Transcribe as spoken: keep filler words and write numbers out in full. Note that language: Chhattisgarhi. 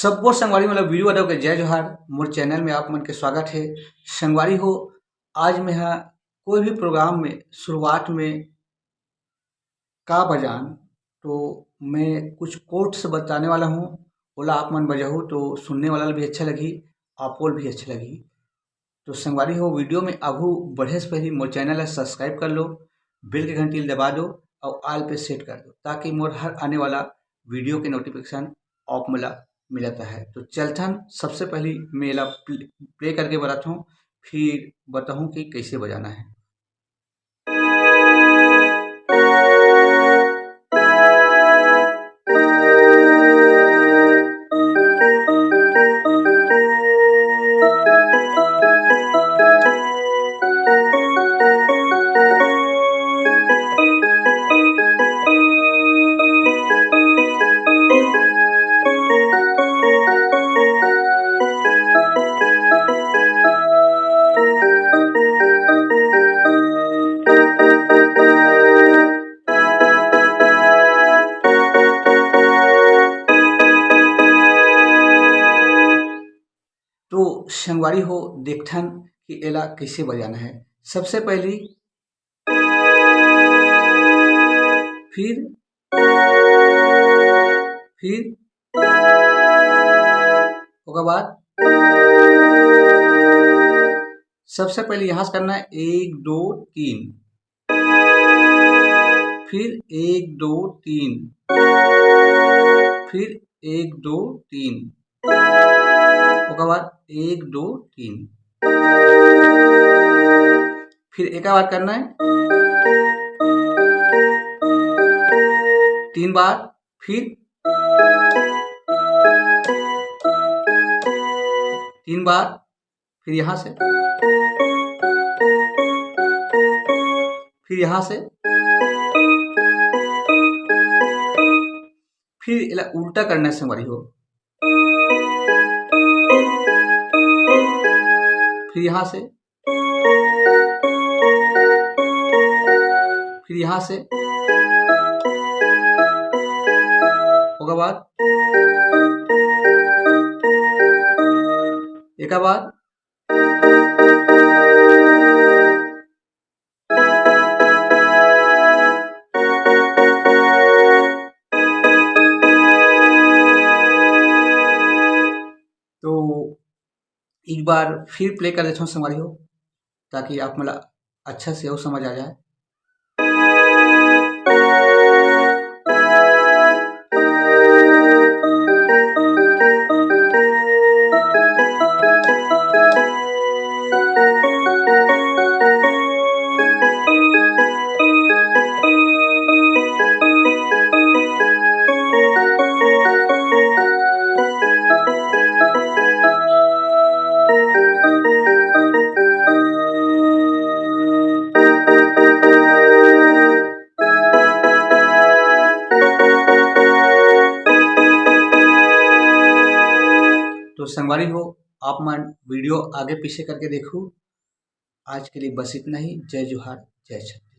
सब्बो संगवारी मन ल वीरू यादव के जय जोहार। मोर चैनल में आप मन के स्वागत हे। संगवारी हो, आज मैं ह कोई भी प्रोग्राम में शुरुआत में का बजान, तो मैं कुछ कोट्स बताने वाला हूँ, ओला आप मन बजाहू तो सुनने वाला ल भी अच्छा लगही, आपो ल भी अच्छा लगही। तो संगवारी हो, वीडियो में आगू बढ़े से पहले मोर चैनल ला सब्सक्राइब कर लो, बेल के घंटी ला दबा दो और ऑल पे सेट कर दो, ताकि मोर हर आने वाला वीडियो के नोटिफिकेशन आप मन ला मिलत रहे। तो चलथन, सबसे पहले मैं एला प्ले, प्ले करके बताता हूँ, फिर बताहूँ कि कैसे बजाना है। तो संगवारी हो, देखथन कि एला कैसे बजाना है। सबसे पहली फिर, फिर ओकर बाद सबसे पहले यहाँ से करना है, एक, दो, तीन, फिर एक, दो, तीन, फिर एक, दो, तीन, ओकर बाद एक, दो, तीन, फिर एक बार करना है तीन बार, फिर तीन बार, फिर यहाँ से, फिर यहाँ से, फिर एला उल्टा करना है संगवारी हो, फिर यहाँ से, फिर यहाँ से, ओकर बाद एकर बाद तो एक बार फिर प्ले कर देता हूँ संगवारी हो, ताकि आप मन ला अच्छा से अउ समझ आ जाए। तो संगवारी हो, आप मन वीडियो आगे पीछे करके देखू। आज के लिए बस इतना ही। जय जोहार, जय छत्तीसगढ़।